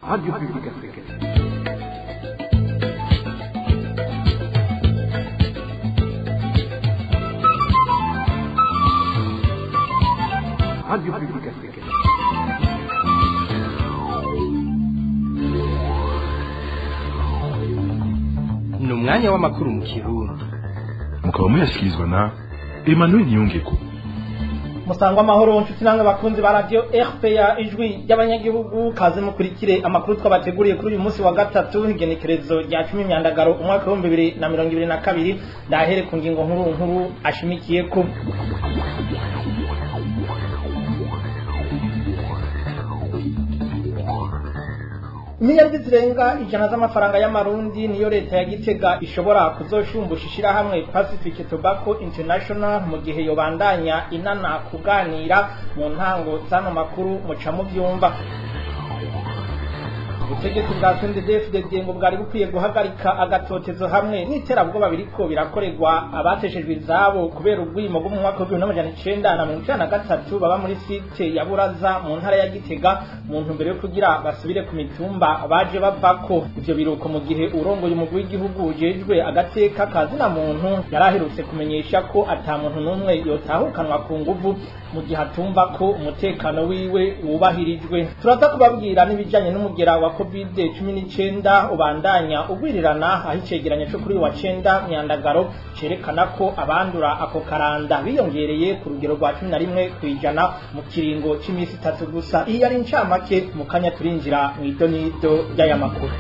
Radio Publique Africaine. Radio Publique Africaine. Ni umwanya w'amakuru mu Kirundi. Mukaba muyashyikirizwa na Emmanuel Niyongeko. Musangwa amahoro, nshuti namwe bakunzi ba Radio RPA, Ijwi ry'Abanyagihugu. Kaze mukurikire amakuru twabateguriye kuri uyu munsi wa gatatu, igenekerezo rya 10 Myandagaro, umwaka wa 2022. Ndahere ku ngingo nkuru nkuru ashimikiye ko miliyaridi zirenga 100 z'amafaranga y'amarundi niyo leta ya Gitega ishobora kuzoshumbusha ishirahamwe Pacific Tobacco International mu gihe yobandanya inana kuganira. Mu ntango z'ano makuru muca mu vyumva. Ubutegetsi bwa CNDD-FDD ngo bwari bukwiye guhagarika agatotezo hamwe n'iterabwoba biriko birakorerwa abateshejwe izabo kubera urwimo rwo mu mwaka w'1993 baba muri site ya Buraza mu ntara ya Gitega, mu ntumbero yo kugira basubire ku mitumba baje bavako. Ivyo biruko mu gihe urongoye umugwi w'igihugu ujejwe agateka kazina muntu yaraherutse kumenyesha ko ata muntu n'umwe yotahukanwa ku nguvu mu gihe atumva ko umutekano wiwe wubahirijwe. Turaza kubabwira n'ibijanye n'umugera wa COVID-19 ubandanya ugwirirana, aho icegeranyo co kuri uyu wa 9 Myandagaro cerekana ko abandura ako karanda biyongereye ku rugero rwa 11% mu kiringo c'imisi 3 gusa. Iyi ari incamake, mu kanya turinjira mw'idonido ry'aya makuru.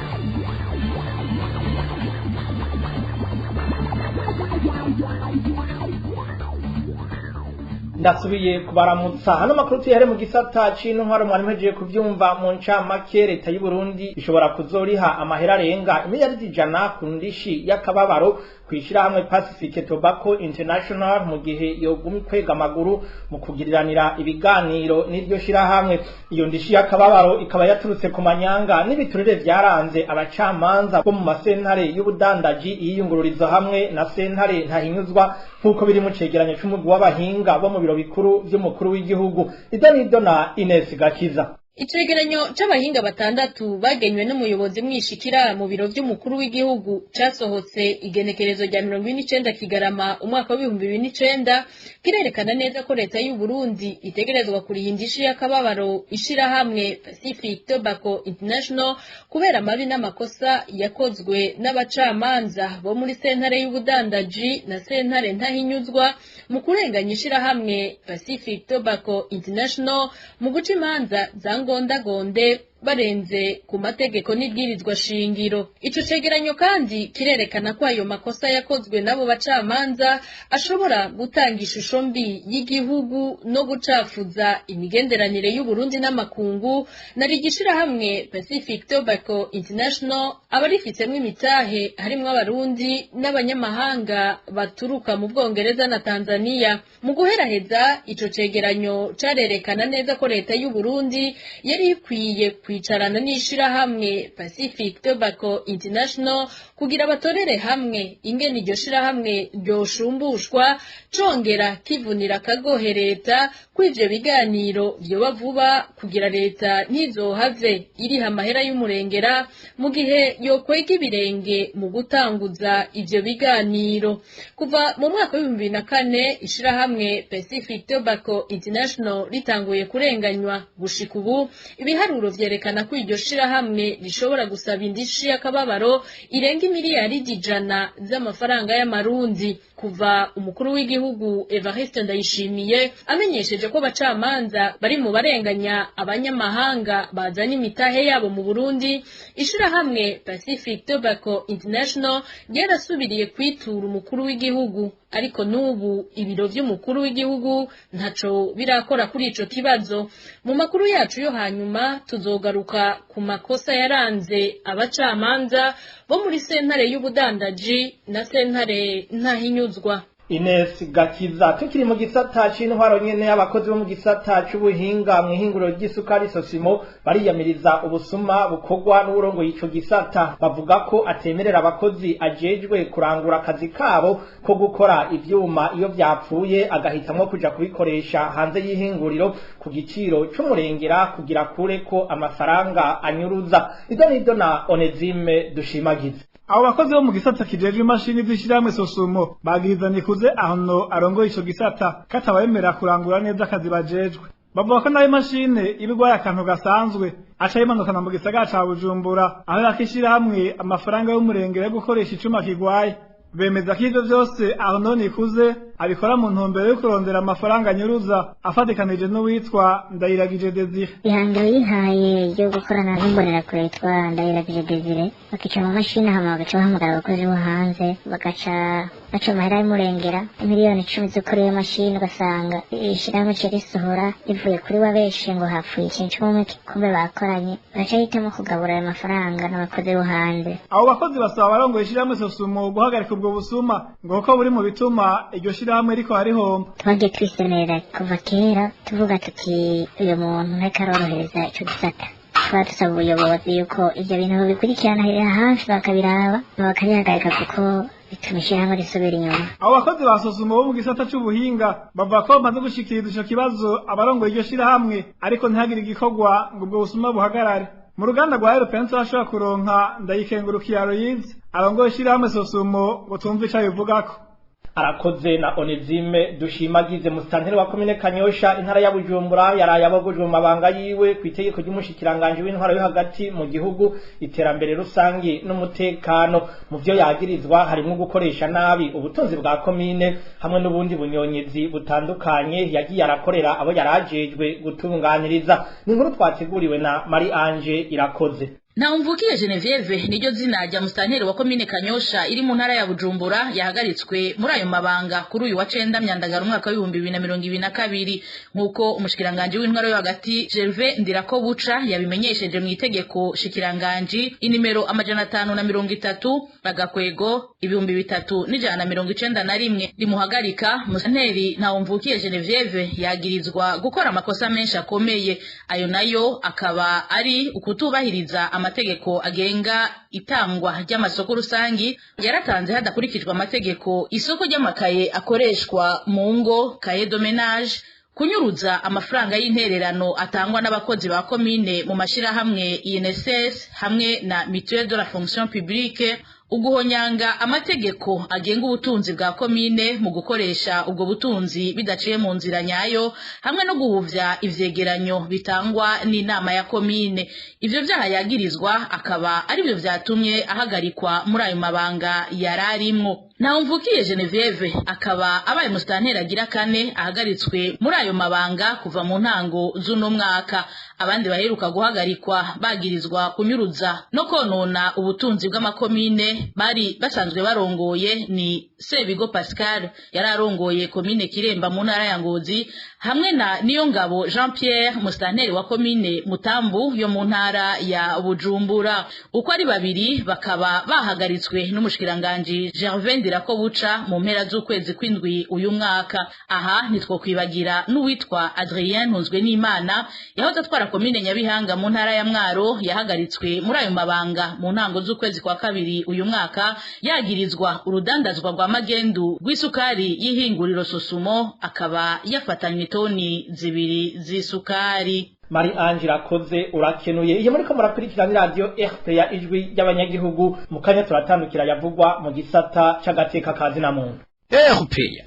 Ndasubiye kubaramutsa. Hano makuru tuyahere mu gisata c'intwaro. Mwari muhejeje kuvyumva mu ncamake, leta y'u Burundi ishobora kuzoriha amahera arenga imiliyaridi 100 ku ndishi y'akababaro kw'ishirahamwe Pacific Tobacco International mu gihe yoguma kwega amaguru mu kugiriranira ibiganiro n'iryo shirahamwe. Iyo ndishi y'akababaro ikaba yaturutse ku manyanga n'ibiturire vyaranze abacamanza bo mu masentare y'ubudandaji, yiyungururizo hamwe na sentare ntahinyuzwa, nk'uko biri mu cegeranyo c'umugwi w'abahinga bo mu biro bikuru vy'umukuru w'igihugu. Idanido na Ines Gakiza. Icegeranyo c'abahinga batandatu bagenywe n'umuyobozi mwishikira mu biro vy'umukuru w'igihugu casohotse igenekerezo rya 49 Kigarama umwaka wa 2009 kirerekana neza ko leta y'u Burundi itegerezwa kuriha indishi y'akababaro ishirahamwe Pacific Tobacco International kubera amabi n'amakosa yakozwe n'abacamanza bo muri sentare y'ubudandaji na sentare ntahinyuzwa mu kurenganya ishirahamwe Pacific Tobacco International mu guca imanza za gondagonde barenze ku mategeko n'ibwirizwa shingiro. Ico cegeranyo kandi kirerekana ko ayo makosa yakozwe n'abo bacamanza ashobora gutanga ishusho mbi y'igihugu no gucafuza imigenderanire y'u Burundi n'amakungu, na rigishirahamwe Pacific Tobacco International abarifitsemwo imitahe harimwo Abarundi n'abanyamahanga baturuka mu Bwongereza na Tanzania. Mu guheraheza, ico cegeranyo carerekana neza ko leta y'u Burundi yari ikwiye kwicarana n'ishirahamwe Pacific Tobacco International kugira batorere hamwe ingene iryo shirahamwe ryoshumbushwa, congera kivunira akagohe leta ko ivyo biganiro vyoba vuba kugira leta ntizohave iriha amahera y'umurengera mu gihe yokwega ibirenge mu gutanguza ivyo biganiro. Kuva mu mwaka wa 2004 ishirahamwe Pacific Tobacco International ritanguye kurenganywa gushika ubu, ibiharuro vyerekana ko iryo shirahamwe rishobora gusaba indishi y'akababaro irenga imiliyaridi 100 z'amafaranga y'amarundi. Kuva umukuru w'igihugu Evariste Ndayishimiye amenyesheje ko abacamanza bari mu barenganya abanyamahanga bazanye imitahe yabo mu Burundi, ishirahamwe Pacific Tobacco International ryarasubiriye kwitura umukuru w'igihugu, ariko n'ubu ibiro vy'umukuru w'igihugu ntaco birakora kuri ico kibazo. Mu makuru yacu yo hanyuma tuzogaruka ku makosa yaranze abacamanza bo muri sentare y'ubudandaji na sentare ntahinyuzwa. Ines Gakiza. Tukiri mu gisata c'intwaro nyene, abakozi bo mu gisata c'ubuhinga mu ihinguriro ry'isukari Sosimo bariyamiriza ubusuma bukorwa n'uwurongoye ico gisata. Bavuga ko atemerera abakozi ajejwe kurangura akazi kabo ko gukora ivyuma iyo vyapfuye, agahitamwo kuja kubikoresha hanze y'ihinguriro ku giciro c'umurengera kugira kure ko amafaranga anyuruza. Ido nido na Onezime Dushimagize. Abo bakozi bo mu gisata kijejwe imashini z'ishirahamwe Sosumo bagiriza Nikuze Arno arongoye ico gisata katabemerera kurangura neza akazi bajejwe. Bavuga ko nayo imashini iba igwaye akantu gasanzwe aca yimanukana mu gisagara ca Bujumbura, aho yakishirahamwe amafaranga y'umurengera yo gukoresha icuma kigwaye. Bemeza ko ivyo vyose Arno Nikuze abikora mu ntumbero yo kurondera amafaranga anyuruza, afatikanije n'uwitwa Ndayiragije Desire. Ihangiro yihaye ryo gukorana n'imbonerakure yitwa Ndayiragije Desire, bakica mu mashini, hama bagaca bahamagara abakozi bo hanze, bagaca baca amahera y'umurengera 10 miliyoni zo kuri iyo mashini, ugasanga ishirahamwe rica risohora rivuye kuri wa benshi ngo hapfuye ikintu c'umwe, kumbe bakoranye, bagaca hitamo kugabura ayo mafaranga n'abakozi bo hanze. Abo bakozi basaba abarongoye ishirahamwe Sosumo guhagarika ubwo busuma, ngo kuko buri mu bituma iryo shirahamwe riko harihomba. Twagiye twisemerera kuva kera, tuvuga tuti uyu muntu ntariko arorohereza ico gisata. Tuba dusaba ubuyobozi yuko ivyo bintu bikurikiranira hafi, bakabiraba, bakabihagarika, kuko bituma ishirahamwe risubira inyuma. Abo bakozi ba Sosumo bo mu gisata c'ubuhinga bavuga ko bamaze gushikiriza ico kibazo abarongoye iryo shirahamwe, ariko ntihagire igikorwa ngo ubwo busuma buhagarare. Mu ruganda rwa Europenso bashobora kuronka Ndayikengurukiye Aloyize arongoye ishirahamwe Sosumo ngo tumve ico abivugako. Arakoze na Onezime Dushimagize. Musitanteri wa komine Kanyosha, intara ya Bujumbura, yaraye abogojwe mu mabanga yiwe ku itegeko ry'umushikiranganje w'intwaro yo hagati mu gihugu, iterambere rusangi n'umutekano. Mu vyo yagirizwa harimwo gukoresha nabi ubutunzi bwa komine hamwe n'ubundi bunyonyezi butandukanye yagiye arakorera abo yarajejwe gutunganiriza. Ni inkuru twateguriwe na Marie Ange Irakoze. Ntawumvukiye Genevieve niryo zina rya musitanteri wa komine Kanyosha iri mu ntara ya Bujumbura, yahagaritswe muri ayo mabanga kuri uyu wa 9 Myandagaro umwaka w'2022, nk'uko umushikiranganje w'intwaro yo hagati Gervais Ndirakobuca yabimenyesheje mu itegeko shikiranganji inimero 530-3191 rimuhagarika. Musitanteri Ntawumvukiye Genevieve yagirizwa gukora amakosa menshi akomeye, ayo nayo akaba ari ukutubahiriza amategeko agenga itangwa ry'amasoko rusangi. Yaratanze hadakurikijwe amategeko isoko ry'amakaye akoreshwa mu ngo, cahier de ménage, kunyuruza amafaranga y'intererano atangwa n'abakozi ba komine mu mashirahamwe INSS hamwe na Mutuelle de la fonction publique, uguhonyanga amategeko agenga ubutunzi bwa komine mu gukoresha ubwo butunzi bidaciye mu nzira nyayo, hamwe no guhuvya ivyegeranyo bitangwa n'inama ya komine. Ivyo vyaha yagirizwa akaba arivyo vyatumye ahagarikwa muri ayo mabanga yararimwo. Ntawumvukiye Genevieve akaba abaye musitanteri agira kane ahagaritswe muri ayo mabanga kuva mu ntango z'uno mwaka. Abandi baheruka guhagarikwa bagirizwa kunyuruza no konona ubutunzi bw'amakomine bari basanzwe barongoye ni Sebigo Pascal yari arongoye komine Kiremba mu ntara ya Ngozi, hamwe na Niyongabo Jean Pierre, musitanteri wa komine Mutambu yo mu ntara ya Bujumbura. Uko ari babiri bakaba bahagaritswe n'umushikiranganji Gervais Ndirakobuca mu mpera z'ukwezi kw'indwi uyu mwaka. Aha ntitwokwibagira n'uwitwa Adrien Ntunzwenimana yahoze atwara komine Nyabihanga mu ntara ya Mwaro, yahagaritswe muri ayo mabanga mu ntango z'ukwezi kwa kabiri uyu mwaka, yagirizwa urudandazwa rwa magendu rw'isukari y'ihinguriro Sosumo, akaba yafatanywe toni 2 z'isukari. Marie Ange Irakoze, urakenuye. Iyo muriko murakurikirana radio RPA, Ijwi ry'Abanyagihugu. Mu kanya turatandukira yavugwa mu gisata c'agateka kazi na muntu. RPA.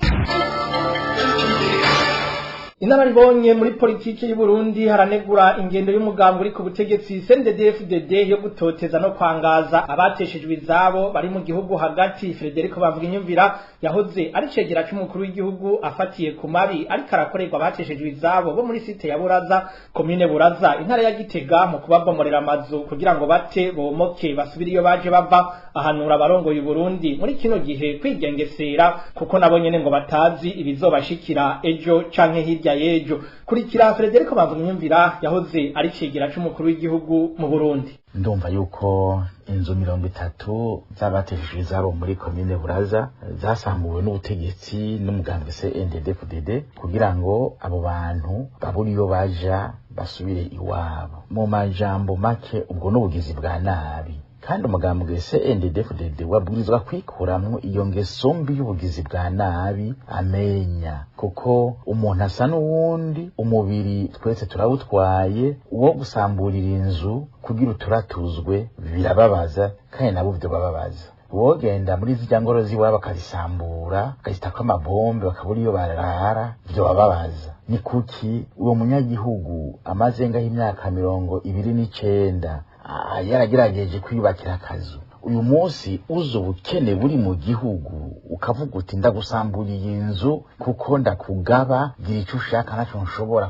Inararibonye muri politiki y'u Burundi haranegura ingendo y'umugambi uri ku butegetsi CNDD-FDD yo gutoteza no kwangaza abateshejwe izabo bari mu gihugu hagati. Frederico Bavuga yahoze ari cegera c'umukuru w'igihugu, afatiye ku mabi ariko arakorerwa abateshejwe izabo bo muri site ya Buraza, komine Buraza, intara ya Gitega, mu kubabomorera amazu kugira ngo bate bomoke basubire iyo baje bava, ahanura abarongoye Burundi muri kino gihe kwigengesera, kuko nabo nyene ngo batazi ibizobashikira ejo canke hirya. hirya y'ejo. Kurikira Frederico Bamvuginyumvira yahoze ari cegera c'umukuru w'igihugu mu Burundi. Ndumva yuko inzu 30 z'abateshejwe izabo muri komine Buraza zasambuwe n'ubutegetsi n'umugambwe CNDD-FDD kugira ngo abo bantu babure iyo baja basubire iwabo. Mu majambo make, ubwo n'ubugizi bwa nabi, kandi umugambwe CNDD-FDD wabwirizwa kwikuramwo iyo ngeso mbi y'ubugizi bwa nabi amenya, kuko umuntu asa n'uwundi, umubiri twese turawutwaye. Uwo gusamburira inzu kugira uturatuzwe birababaza, kandi nabo ivyo bababaza. Wogenda muri zirya ngoro ziwabo bakazisambura, bakazitako amabombe, bakabura iyo barara, ivyo bababaza. Ni kuki uwo munyagihugu amaze ngaho imyaka 29 yaragerageje kwiyubakira akazu, uyu munsi uzi ubukene buri mu gihugu, ukavuga uti ndagusamburiye inzu kuko ndakugaba, gira icyo ushaka, ntacyo nshobora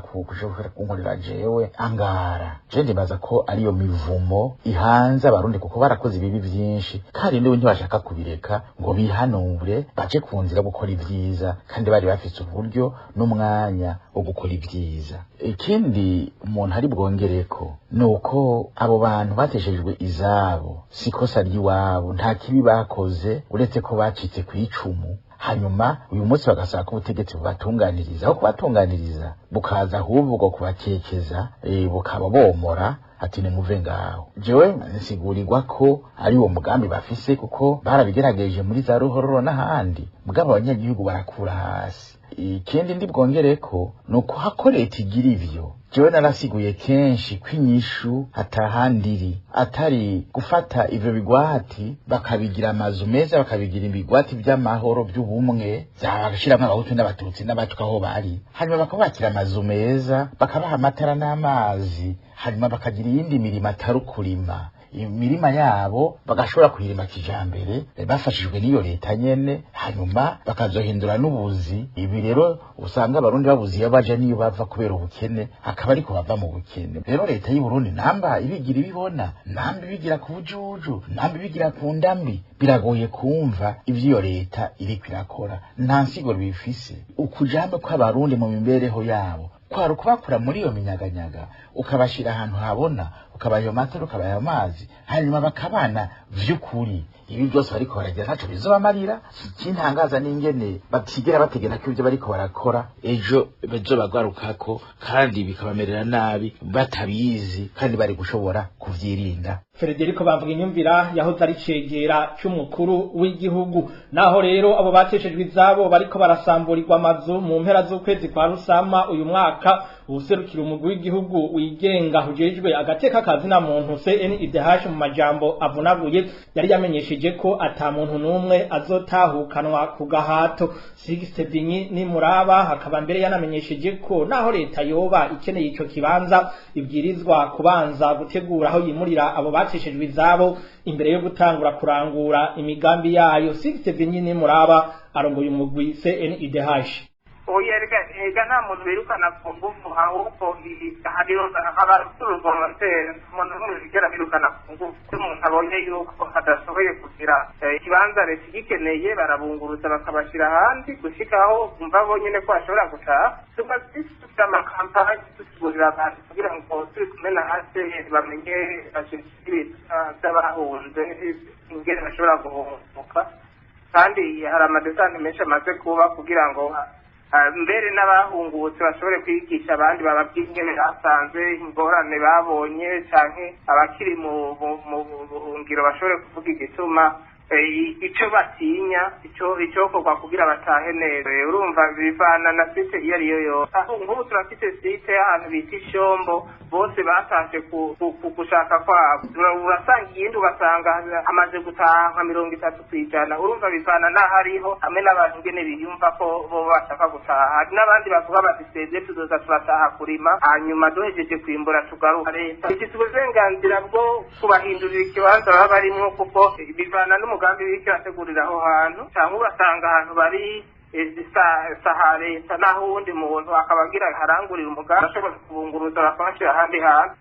kunkorera jewe angara? Je ndibaza ko ariyo mivumo ihanze Abarundi, kuko barakoze ibibi byinshi kandi niwe ntibashaka kubireka ngo bihanure baje ku nzira gukora ibyiza, kandi bari bafise uburyo n'umwanya wo gukora ibyiza. Ikindi umuntu ari bwongereko ni uko abo bantu bateshejwe izabo si ikosa ry'iwabo, nta kibi bakoze uretse ko bacitse ku icumu. Hanyuma uyu munsi bagasaba ko ubutegetsi bubatunganiriza, aho kubatunganiriza bukaza ahubwo kubakekeza, bukaba bomora ati nimuve ngaho. Jewe nsigurirwa ko ari uwo mugambi bafise, kuko barabigerageje muri za Ruhororo n'ahandi, mugabo abanyagihugu barakura hasi. Ikindi ndi bwongereko ni uko hako leta igira ivyo, jewe narasiguye kenshi ko inyishu atahandiri atari gufata ivyo bigwati bakabigira amazu meza, bakabigira ibigwati by'amahoro, by'ubumwe, bagashiramwo Abahutu n'Abatutsi n'Abatwa aho bari, hanyuma bakabakira amazu meza, bakabaha amatara n'amazi, hanyuma bakagira iyindi mirimo atari ukurima. Imirima yabo bagashobora kuyirima kijambere bafashijwe n'iyo leta nyene, hanyuma bakazohindura n'ubuzi. Ibi rero usanga Abarundi babuze iyo baja n'iyo bava kubera ubukene, akaba ariko bava mu bukene. Rero leta y'u Burundi namba ibigira ibibona, namba ibigira ku bujuju, namba ibigira ku ndambi, biragoye kumva ivyo iyo leta iriko irakora. Nta nsiguro bifise. Ukujambe kw'Abarundi mu mibereho yabo kwari ukubakura muri iyo minyaganyaga, ukabashira ahantu habona, ukabaha amatara, ukabaha amazi, hanyuma bakabana vy'ukuri. Ibi byose bariko baragira ntaco bizobamarira. Ikintangaza n'ingene batigera bategera ko ivyo bariko barakora ejo bazobagarukako kandi bikabamerera nabi batabizi, kandi bari gushobora kuvyirinda. Frederico Bamvuginyumvira yahoze ari cegera c'umukuru w'igihugu. Naho rero abo bateshejwe izabo bariko barasamburirwa amazu mu mpera z'ukwezi kwa Rusama uyu mwaka, uwuserukira umugwi w'igihugu wigenga ujejwe agateka kazina muntu CNIDH mu majambo avunaguye yari yamenyesheje ko ata muntu n'umwe azotahukanwa ku gahato. Sixte Vinyi ni muraba hakaba mbere yanamenyesheje ko naho leta yoba ikeneye ico kibanza, ibwirizwa kubanza gutegura aho yimurira abo bateshejwe izabo imbere yo gutangura kurangura imigambi yayo. Sixte Vinyi ni muraba arongoye umugwi CNIDH. Oya, rega nta muntu birukana ku ngufu, ahubwo hariho abaturugombatera umuntu n'umwe bigera birukana ku ngufu. Iyo umuntu abonye yuko adashoboye kugira ikibanza leta igikeneye, barabunguruza bakabashyira ahandi gushikaho bumva bonyene ko bashobora gutaha. Tuba dufite amakampani dusigurira abantu kugira ngo turi kumwe na hasi bamenye bashikire by'abahunze ingene bashobora guhunguka, kandi hari amadesante menshi amaze kuba kugira ngo mbere n'abahungutse bashobore kwigisha abandi, bababwira ingene basanze, ingorane babonye, canke abakiri mu buhungiro bashobore kuvuga igituma, ico batinya, ico icokorwa kugira batahe neza. Urumva bivana na site iyo ariyo yose. Nk'ubu turafite site ahantu bita Ishombo, bose batashe ku gushaka kwabo. Urasanga iyindi ugasanga amaze gutaha nka 30%. Urumva bivana n'aho ariho hamwe n'abantu ingene biyumva ko bo bashaka gutaha. Hari n'abandi bavuga bati twebwe tuzoza turataha kurima, hanyuma duhejeje kwimbura tugaruka. Leta ifite uburenganzira bwo kubahindurira ikibanza baba barimwo, kuko bivana n'umugambi w'icyo bategurira aho hantu, cyangwa ugasanga ahantu bari saha leta, naho uwundi muntu akaba agira harangurira umugambi ashobora kubunguruza bakabashyira ahandi hantu.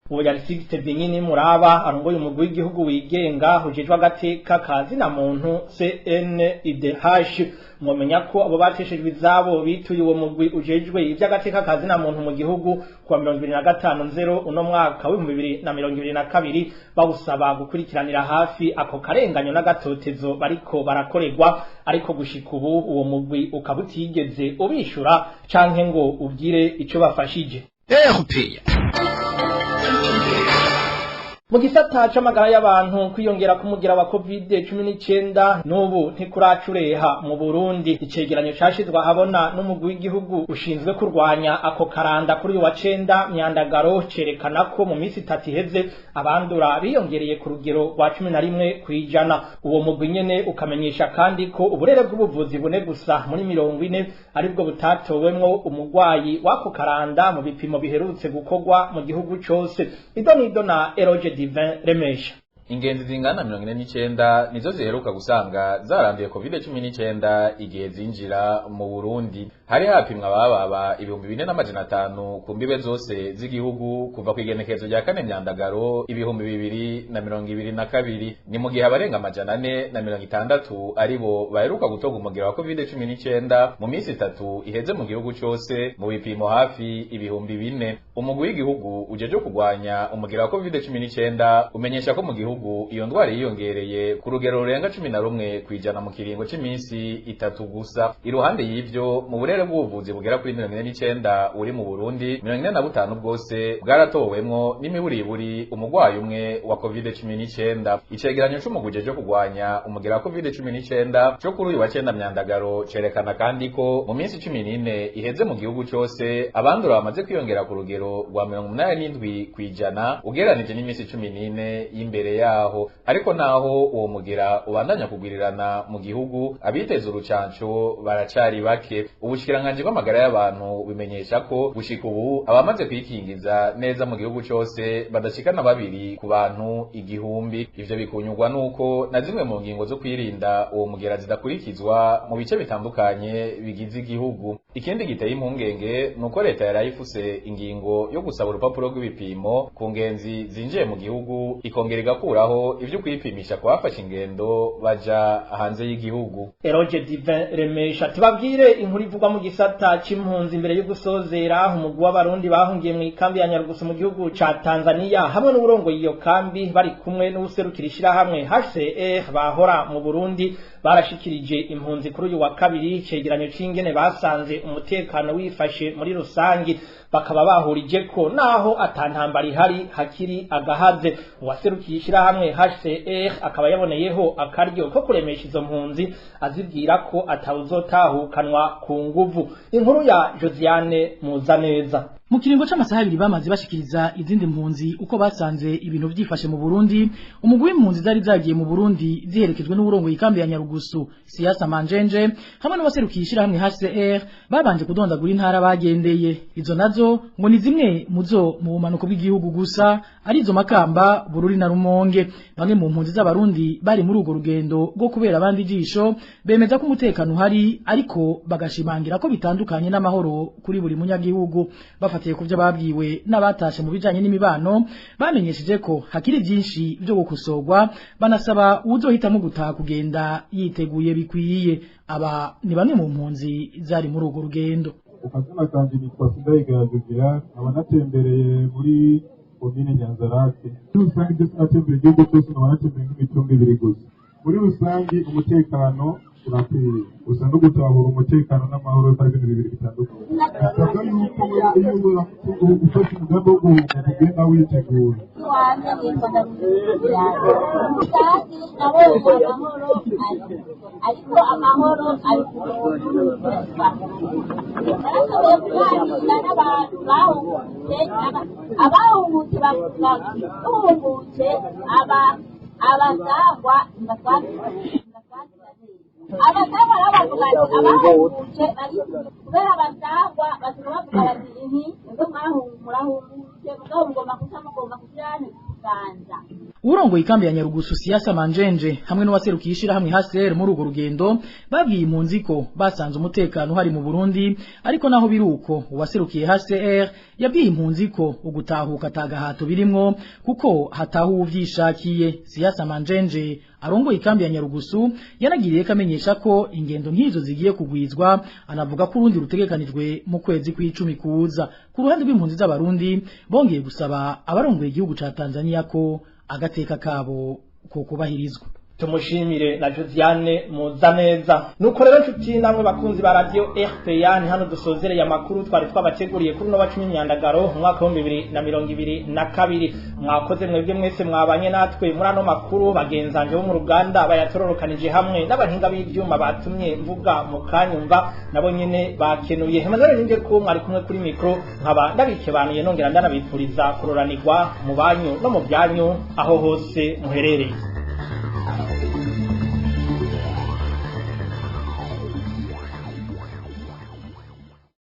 Uwo yari Sixte Vinyini Muraba arongoye umugwi w'igihugu wigenga ujejwe agateka kazi na muntu CNIDH. Mwomenya ko abo bateshejwe izabo bituye uwo mugwi ujejwe ivy'agateka kazi na muntu mu gihugu kuwa 2050 uno mwaka w'ibihumbi 2022, bawusaba gukurikiranira hafi ako karenganyo n'agatotezo bariko barakorerwa, ariko gushika ubu uwo mugwi ukaba utigeze ubishura canke ngo ugire ico bafashije. Mu gisata c'amagara y'abantu, kwiyongera k'umugira wa COVID-19 n'ubu ntikuracureha mu Burundi. Icegeranyo cashizwe ahabona n'umugwi w'igihugu ushinzwe kurwanya ako karanda kuri uyu wa 9 Myandagaro cerekana ko mu minsi 3 iheze abandura biyongereye ku rugero rwa 11%. Uwo mugwi nyene ukamenyesha kandi ko uburere bw'ubuvuzi bune gusa muri 40 aribwo butatowemwo umugwayi w'ako karanda mu bipimo biherutse gukorwa mu gihugu cose. Idonido na Eroge Divin Remesha. Ingenzi zingana 49 nizo ziheruka gusanga zaranduye COVID-19 igihe zinjira mu Burundi. Hari hapimwa abababa 4500 ku mbibe zose z'igihugu kuva ku igenekerezo rya 4 Myandagaro 2022. Ni mu gihe abarenga 460 aribo baheruka gutoga umugera wa COVID-19 mu minsi 3 iheze mu gihugu cose mu bipimo hafi 4000. Umugwi w'igihugu ujeje kugwanya umugera wa COVID-19 umenyesha ko mu gihugu iyo ndwara yiyongereye ku rugero rurenga 11% mu kiringo c'imisi 3 gusa. Iruhande y'ivyo, mu burere bw'ubuvuzi bugera kuri 49 uri mu Burundi, 45 bwose bwaratowemwo n'imiburiburi umugwayi umwe wa COVID-19. Icegeranyo c'umugwi cyo kugwanya umugera wa COVID-19 cyo kuri uyu wa 9 Myandagaro cerekana kandi ko mu minsi 14 iheze mu gihugu cose abandura bamaze kwiyongera ku rugero rwa 87% ugereranije n'imisi 14 y'imbere yaho. Ariko naho uwo mugera ubandanya kugwirirana mu gihugu, abiteza urucanco baracari bake. Ubushikiranganji bw'amagara y'abantu bimenyesha ko gushika ubu abamaze kwikingiza neza mu gihugu cose badashikana 2 ku bantu 1000. Ivyo bikunyurwa nuko na zimwe mu ngingo zo kwirinda uwo mugera zidakurikizwa mu bice bitandukanye bigize igihugu. Ikindi giteye impungenge nuko leta yarayifuse ingingo yo gusaba urupapuro rw'ibipimo ku ngenzi zinjiye mu gihugu, ikongera igakuraho ivyo kwipimisha kwafashe ingendo baja hanze y'igihugu. Eroge Divin Remesha. Tubabwire inkuru ivugwa mu gisata c'impunzi imbere yo gusozera. Umugwi w'abarundi bahungiye mu ikambi ya Nyarugusu mu gihugu ca Tanzania hamwe n'uburongoye iyo kambi bari kumwe n'uwuserukira ishirahamwe HCR bahora mu Burundi barashikirije impunzi kuri uyu wa kabiri icegeranyo c'ingene basanze umutekano wifashe muri rusangi, bakaba bahurije ko naho atantambara ihari hakiri agahaze. Uwaserukiye ishirahamwe HCR akaba yaboneyeho akaryo ko kuremesha izo mpunzi azibwira ko atawuzotahukanwa ku nguvu. Inkuru ya Josiane Muzaneza. Mu kiringo c'amasaha abiri bamaze bashikiriza izindi mpunzi uko basanze ibintu vyifashe mu Burundi, umugwi w'impunzi zari zagiye mu Burundi ziherekejwe n'uburongo ikambi ya Nyarugusu Siasa Manjenje hamwe n'abaserukiye ishirahamwe HCR babanje kudondagura intara bagendeye. Izo nazo ngo ni zimwe muzo mu bumanuko bw'igihugu gusa, arizo Makamba, Bururi na Rumonge. Bamwe mu mpunzi z'abarundi bari muri urwo rugendo rwo kubera abandi ijisho bemeza ko umutekano uhari, ariko bagashimangira ko bitandukanye n'amahoro kuri buri munyagihugu. Bafatiye kuvyo babwiwe n'abatashe mu bijanye n'imibano, bamenyesheje ko hakiri byinshi byo gukosorwa, banasaba uwuzohitamo gutaha kugenda yiteguye bikwiye. Aba ni bamwe mu mpunzi zari muri urwo rugendo. Akazina kanje nitwa Sindayigaya Josiane, nkaba natembereye muri komine Nyanzarake. Muri rusange ibyo sinatembereye igihugu cyose, nkaba natembereye nk'imitumba ibiri gusa. Muri rusange umutekano urakwiye, gusa no gutahura umutekano n'amahoro ari ibintu bibiri bitandukanye. Bisabwa yuko iyo ufashe umugambi wo guhunga ugenda witegura. Ariko amahoro ari ku muntu barashoboye kuganira n'abantu bahungutse, abahungutse bavuga duhungutse abasangwa abasangwa nabo bavuga ati abahungutse kubera abasangwa basiga bavuga bati ibi nibwo murahungutse mugabo mugomba guca mugomba kujyane Muganza. Urongoye ikambi ya Nyarugusu Siasa Manjenje hamwe n'uwaserukiye ishirahamwe HCR muri urwo rugendo babwiye impunzi ko basanze umutekano uhari mu Burundi, ariko naho biruko uwaserukiye HCR yabwiye impunzi ko ugutahuka atagahato birimwo kuko hatahu uvyishakiye. Siasa Manjenje arongoye ikambi ya Nyarugusu yanagiriye kamenyesha ko ingendo nk'izo zigiye kugwizwa, anavuga ko urundi rutegekanijwe mu kwezi kw'icumi kuza. Ku ruhande rw'impunzi z'Abarundi bongeye gusaba abarongoye igihugu ca Tanzania ko agateka kabo ko kubahirizwa. Tumushimire na Josiane Muzaneza. Nuko rero nshuti namwe bakunzi ba radio RPA, ni hano dusozereye amakuru twari twabateguriye kuri no bacu imyandagaro mu mwaka wa 2022. Mwakoze mwebwe mwese mwabanye natwe muri ano makuru, bagenzanje bo mu ruganda bayatororokanije hamwe n'abahinga b'ivyuma batumye mvuga mu kanyumva nabo nyene bakenuye. Emmanuel Ninge ko mwari kumwe kuri micro, nkaba ndabikebanuye nongera ndanabipfuriza kuroranirwa mu banyu no mu byanyu aho hose muherereye.